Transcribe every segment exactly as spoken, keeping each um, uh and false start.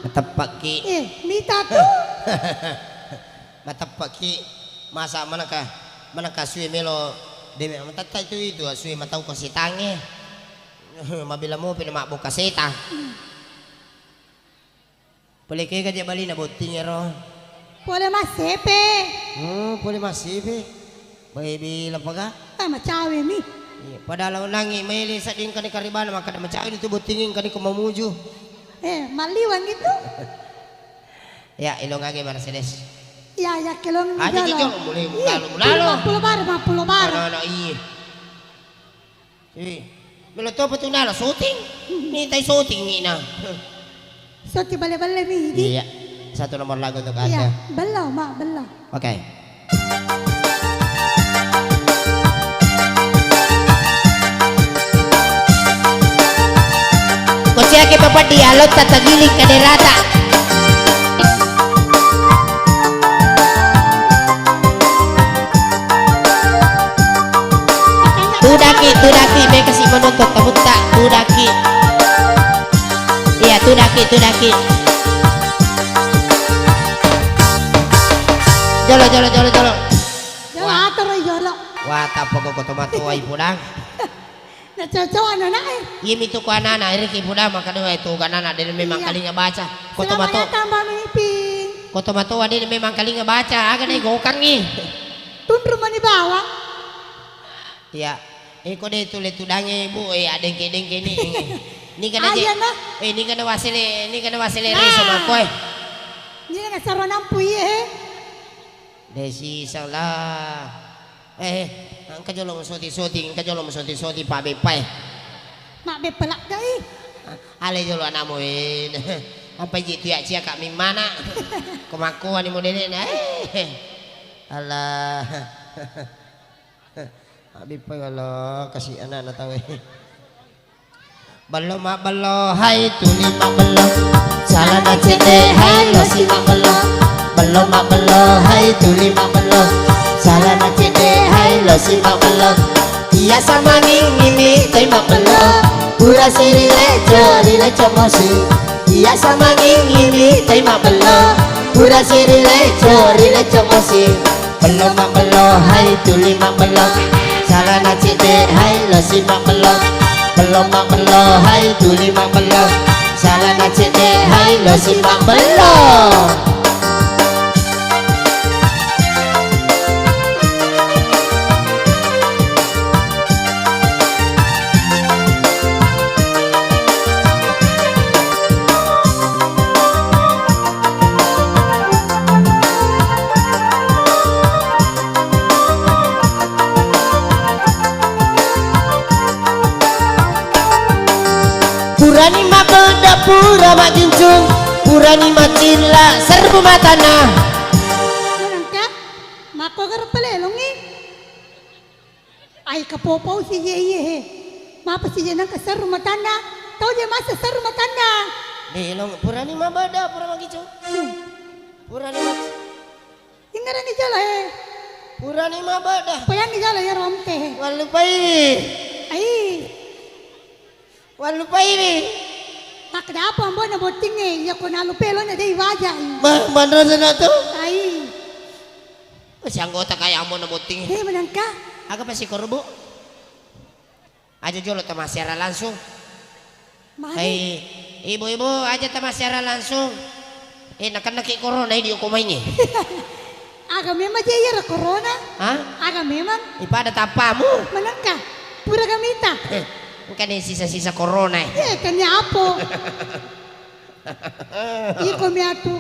Mateppakki. Eh, mita tu. Mateppakki. Masa manaka, manaka sue melo deme matetta itu, itu sue matau ko setangnge. Mabela mopi na mabbuka setang. Pole kega je balina botting ero. Pole massepe. Hmm, pole massepe. Bae bela paga. Eh, macawe mi. Iya, padahal nangi mele sadding kani karibana makkada macawe itu botting kani ko mamuju. Eh, malliwang itu. Ya, ilong age Mercedes. Ya, ya kelong. Aja jolo. Jolo mulai mulalo mulalo. Mappulo bara, mappulo bara. Anak-anak iya. Eh, melo topa tu nala syuting. Mintai syuting ni na. Syuting bale-bale mi, di. Iya. Satu nomor lagu untuk Anda. Iya, bello, Mak, bello. Oke. Kociake papa dialog tata giling kaderata. Tudaki, tudaki, mega si menonton tamutta, tudaki. Iya, tudaki, tudaki. Jolo, jolo, jolo, jolo. Jolo, wah. Atoro jolo. Wah, tappa koko tomatoa ipudang. Na cocok anak-anak, eh. Iya, mitu ko anak-anak, iri ki pudang makkada itu anak-anak, de memang kalinga baca. Ko tomatoa. Selamat datang, Bang Ipin. Ko tomatoa, de memang kalinga baca, aga na igokangngi. Tunru mani bawang. Iya. Eh, ko de tu le tudangnge, Bu, eh, adengke-dengke ni. Ni kana je. Aja, nah. Eh, ni kana wasele, ni kana wasele reso makko, eh. Ni kana saro nampu, iya, eh. De siseng lah. Eh, engka jolo musoti-soti, engka jolo musoti-soti, Pak Beppa, eh. Mak Beppa ladde, ih. Ale jolo anakmu, eh. Ampai ji tu ya cia Kak Mimmana. Ko makkuani modelena, eh. Allah. Abbi pegalo kasi anak-anak tauwe. Bello mabbello, hai tuli mabbello. Salana cedde, hai losi mabbello. Bello mabbello, hai tuli mabbello. Salana cedde, hai losi mabbello. Iya samanging ini toi mabbello. Pura siri leco, ri leco mosi. Iya samanging ini toi mabbello. Pura siri leco, ri leco mosi. Bello mabbello, hai tuli mabbello. Salana cedde, hai losi mabbello. Bello mabbello, hai tuli mabbello. Salana cedde, hai losi mabbello. Purani mabbeda, pura maggincung, purani macilla, serbu matanna. Manengka, makko garo palelongngi. Ai kapopau si ye iye he. Mapa si je nengka serru matanna? Tau je masa serru matanna. Belong, purani mabeda, pura magicu. Hmm. Purani mac-, ingerani jolo he. Purani mabeda. Poyanni jolo ya rompe he. Wallupai. Ai. Wallupaini. Makkeda apa ambo na bottingnge, iya ko nalupe lona dei wajai. Ma-, manrasa na tu? Ai. Si anggota kaya ambo na bottingnge. Eh, manengka. Aga pasi korbu? Aja jolo tama siaran langsung. Magi? Hai, ibu-ibu, aja tama siaran langsung. Eh, nakennaki corona, idio ko maingi. Aga memang je iyaro corona? Hah? Aga memang? Ipada tappamu. Manengka? Pura gamita? Eh, engka ni sisa-sisa corona, eh. Eh, kanya apo? Iko miatu.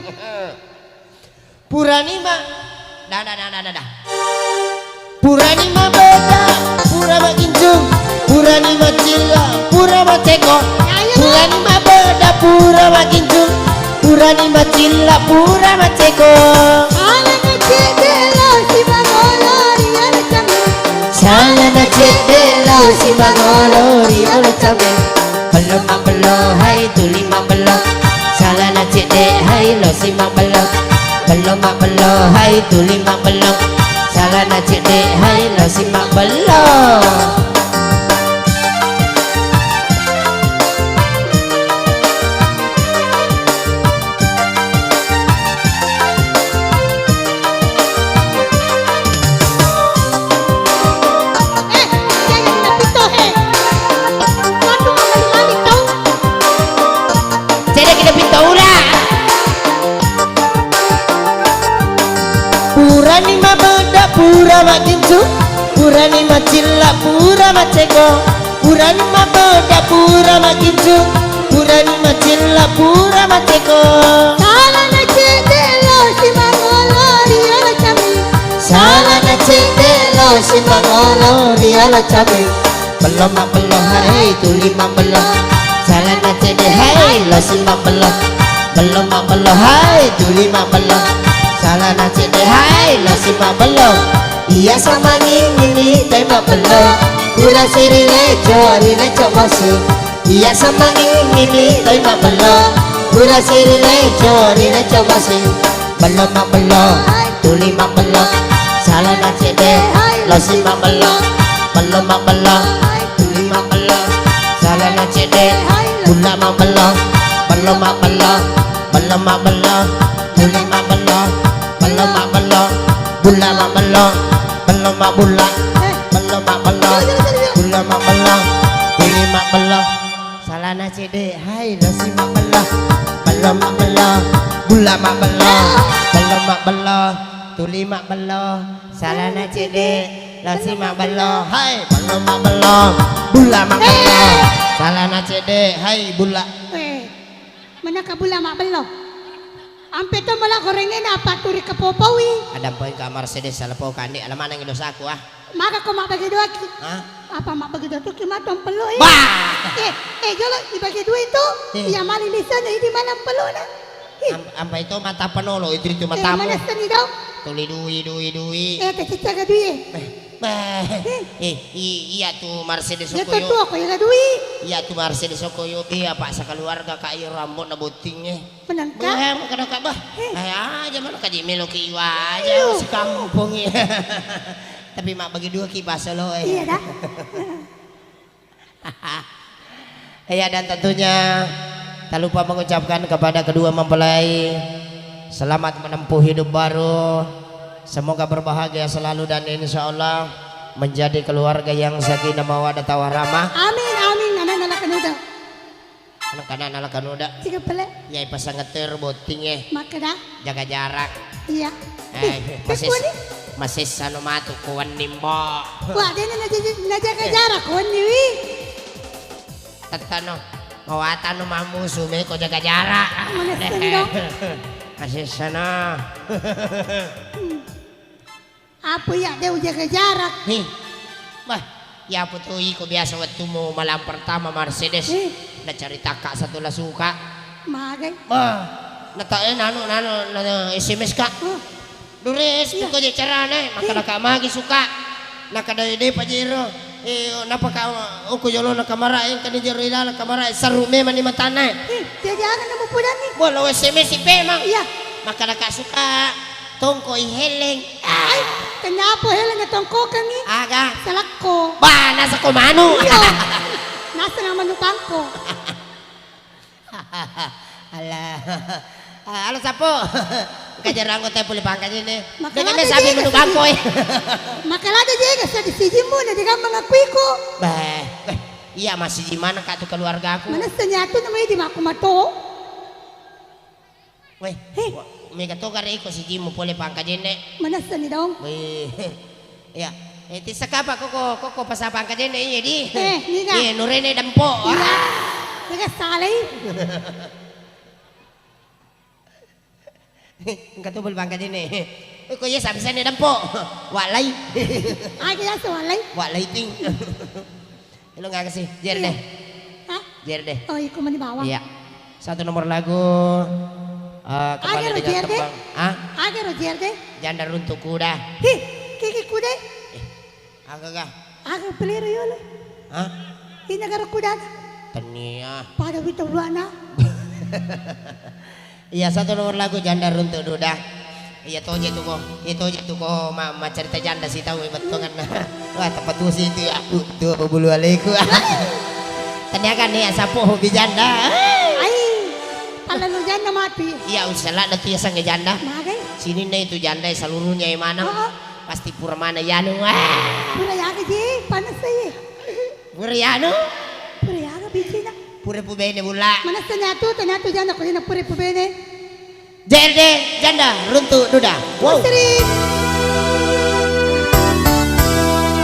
Purani ma-, da, da, da, da, da, da. Purani mabeda, pura magincung, purani macilla, pura maceko. Ayo, purani mabeda, pura magincung, purani macilla, pura maceko. Salana cedde lao simangolo ri anu came. Salana cedde lao simangolo ri anu came. Bello mabbello, hai tuli mabbello. Salana cedde, hai losi mabbello. Bello mabbello, hai tuli mabbello. Salana cedde, hai losi mabbello. Magincu, purani macilla, pura maceko, purani maboda, pura magincu, purani macilla, pura maceko. Salana cedde lo simangolo riolo cabe. Salana cedde lo simangolo riolo cabe. Bello mabbello hai tuli mabbello. Salana cedde hai lo simabbello. Bello mabbello hai tuli mabbello. Salana cedde hai lo simabbello. Iya samanging ini tai mabbello. Pura siri leco ri leco bosi. Iya samanging ini tai mabbello. Pura siri leco ri leco bosi. Bello mabbello, tuli mabbello, salana cedde, losi mabbello, bello mabbello, tuli mabbello, salana cedde, bulla mabbello, bello mabbello, bello mabbello, tuli mabbello, bello mabbello, bulla mabbello, bello mabbulla, bello mabbello, bulla mabbello, tuli mabbello. Salana cedde, hai, losi mabbello, bello mabbello, bulla mabbello, bello mabbello, tuli mabbello, salana cedde, losi mabbello, hai, bello mabbello, bulla mabbello, salana cedde, hai, bulla. Eh, manaka bulla mabbello? Ampe to mala gorengena apa turi kepopaui. Ada poin ka Mercedes salah pau kande, ala maneng dosaku, ah. Maka ko mabbagi duaki. Hah? Apa mabbagi dua tu ki matong pello, eh? Bah! Eh, eh, jolo ibagi dua itu. Eh. Iya mali lisanna idi manang pellona. Ih. Am-, ampai to mata penolo itu, itu. Eh, matamu. Mana seni dong? Tuli dui, dui, dui. Eh, kecil jaga dui, eh. Eh, bah. Eh. Eh, i-, iya tu Mercedes. Iya, okoyo. Tuh, aku jaga dui. Iya tu Mercedes okoyo, iya, Pak, sekeluarga, Kak, iya, rambut na botting, eh. Menangka? Bah, makkeda ka, bah. Eh. Eh, aja mana kaji melo ki iwa aja, iyo, sikampung, iya. Tapi mabbagi dua ki basolo, eh. Iya, dah. Iya, dan tentunya tak lupa mengucapkan kepada kedua mempelai, selamat menempuh hidup baru. Semoga berbahagia selalu dan insya Allah menjadi keluarga yang sakinah mawaddah warahmah. Amin, amin. Anak-anak kena udah. Anak-anak nala kanuda. Tiga pele. Iya, ipasang ngeter botting, eh. Makkeda? Jaga jarak. Iya. Eh, ih, masis-, masessano matu ko wenni, Mbok. Wah, dena naja-, najaga jarak ko wenni, wi. Tettano. Mawatano mammusu, me ko jaga jarak. Mana sendok? Masessano. Hmm. Apa iya de ujaga jarak? Heh. Bah, iya apa tu iko biasa wettumu malam pertama Mercedes. Heh. Nacaritakka satu la suka. Magai. Bah, nata-, eh, nanu, nanu, nanu, S M S ka. Huh. Dures, iya, piko je carane, maka naka magi suka. Naka dai de pajero. Eh, napa ka, uku jolo na kamara, eh, kani jero ilala kamara, eh, seru memang ni matana. Heh, jadi aga namu pudanni? Bola S M S ipe, Mang. Iya. Maka naka suka. Tongko i heleng. Ai, kenapa heleng tongkokengngi? Aga? Salakko. Bah, nasa ko manu. Iya. Nasa na manu bangko. Alah. Ah, halo, Sapo. Kajarang anggota pole pangkajene. Makanya sapi manu bangko, eh. Makalada jega sa di sijimmu na digammang aku iko. Bah, bah. Iya, masih di mana kak tu keluargaku? Mana senyatu namanya di maku mato. Weh, heh, wa-, mega to gare iko sijimmu pole pangkajene. Manessani dong. Weh, iya. Eh, tissakapa koko, koko pasa pangkajene, iya di. Eh, niga? Iya, nurene dempo. Iya. Ah. Tega salai. Engka tu pole pangkajene. Eh, ko iya sapisane dempo. Walai. Aga yase walai? Walai ting. Lo nggak sih, Jerde? Iya. Hah? Jerde. Oh, iko mani bawang. Iya. Satu nomor lagu, eh, kembali dengan Jerde? Tembang. Hah? Aga ro Jerde? Janda Runtuk Kuda. Hi, kiki kuda. Eh, aga ga? Aga pelero yolo. Hah? Ini gara kuda. Tania. Pada wita buana. Iya, satu nomor lagu Janda Runtuk Duda. Iya toje tu ko, iya toje tu ko ma-, macerita janda sitau bettongan. Wah, tepat tuh sih itu ya. Bu-, tuh apa bulu aleku. Tanya kan nih, siapa hobi janda? Ai, palalu janda mati. Iya, usah lah, nanti ya sange janda. Magai? Sini nih itu janda seluruhnya yang mana? Oh, oh. Pasti pura mana ya nu. Ah. Pura ya ke ji, panas sih. Pura ya nu. Pura ya ke biji nak. Pura pubene bula. Mana senyatu, senyatu janda ko ini pura pubene. Jerde, Janda Runtuk Duda. Wow. Musrik.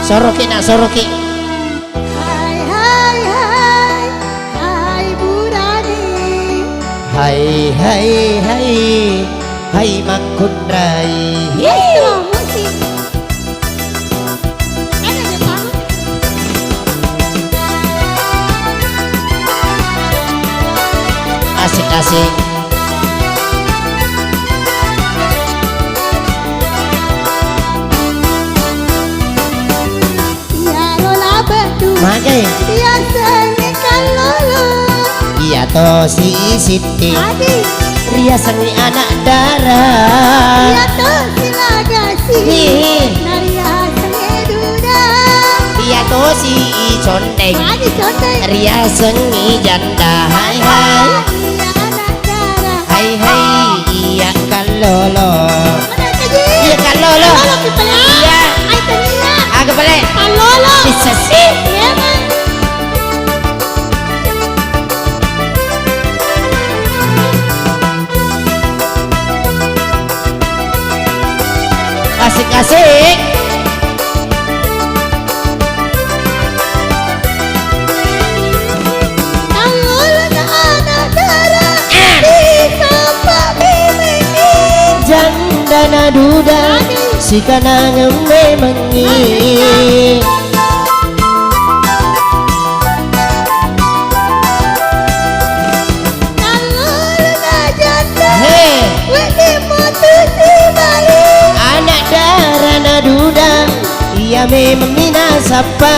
Soroki nak, soroki. Hai, hai, hai, hai burane. Hai, hai, hai, hai makkunrai. Yes, musik. Ada dia bangun. Asik, asik. Iyaro labeng du. Magai. Riasengngi kallolo. Iya tosi sitti. Adi. Riasengngi anak dara. Iya tosi lagasi. Hi. Nariasengngi duda. Iya tosi condeng. Adi condeng. Riasengngi janda. Hai, hai. Iya anak dara. Hai, hai, iya kallolo. Iya kallolo. Iya. Aga pale? Kallolo. Bisa sih. Iya, Bang. Asik-asik. Janda naduda, sikanangeng memengngi. He. Anak dara naduda, iya memeng minasappa.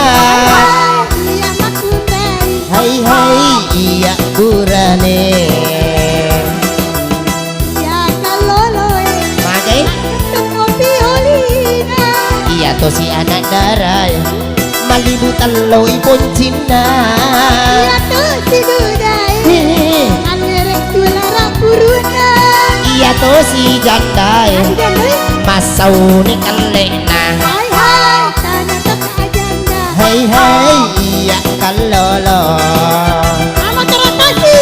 Hai hai, iya burane. Iya kalloloe. Magai? Iya tosi anak darae. Malibu telloi poncinna. Iya tosi dudae. Hi. Allere tulara puruna. Iya tosi jandae. Adi jandae. Massauni kelle'na. Hai hai, tanya Hai hai, iya kallolo. Mama teratasi.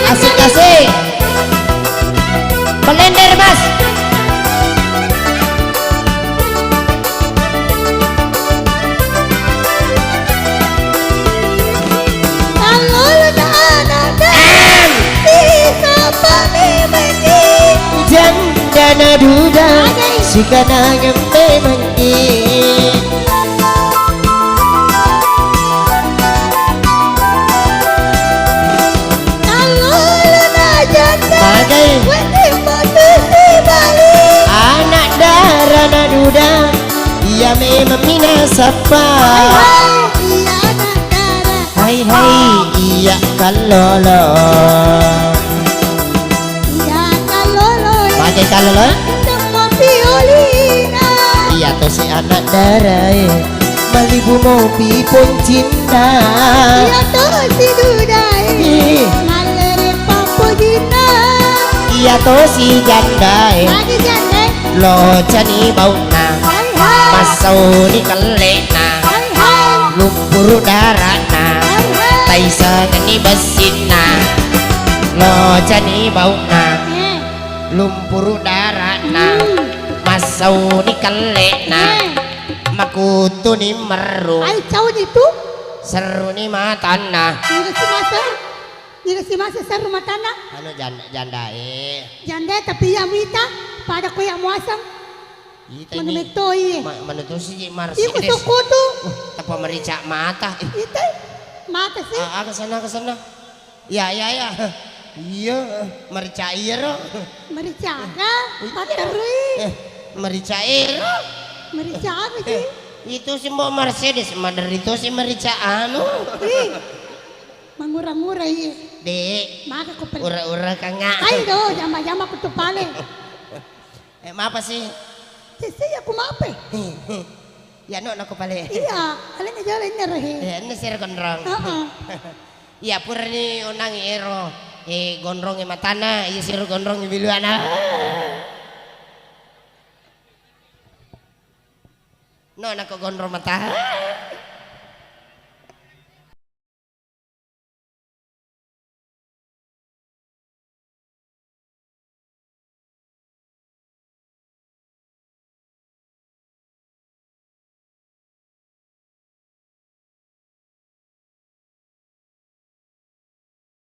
Asik, asik. Belender, Mas. Janda naduda, sikanangeng memengngi. Magai? Anak dara naduda, iya memeng minasappa. Hai hai, iya kallolo. Iya kallolo. Magai kallolo? Iya tosi anak darae. Malibu mopi poncinna. Iya tosi dudae. Ih. Mallere pappojinna. Iya tosi jandae. Locani bau'na. Hai hai. Massauni kelle'na. Hai hai. Lumpuru dara'na. Hai hai. Taisengenni bessinna. Locani bau'na. Eh. Lumpuru dara'na. Hmm. Massauni kelle'na. Eh. Makuttuni merru. Ai, cauni tu. Serruni matanna. Iya si masa. Iya si masa serru matanna. Anu janda, jandae. Jandae tapi iya mita pada ko iya muaseng. Ita manu ini metto iye. Ma-, manu tosi ji Mercedes. Iko sokko tu. Uh, tapa merica mata. Eh. Ita mata sih. Ah, ah, ke sana, ke sana. Ya, ya, ya. Iya, merica iyaro. Merica aga? Iya. Paterui. Eh, merica ero. Merica apa sih? Eh, itu sih mbok Mercedes, maderri tosi merica anu. Ih. Mangura-ngura iye. Dek. Maka ko pale. Ura-ura kanga. Ayo do, jamba-jamba ko tu pale. Eh, mapa sih? Sisi aku mape. Ya no nako pale. Iya, alena jolo ini rohe. Eh, ini sir gondrong. Heeh. Iya, purani onang ero, eh, gondrong e matana, iya sir gondrong e biluana. No nako gondrong mata.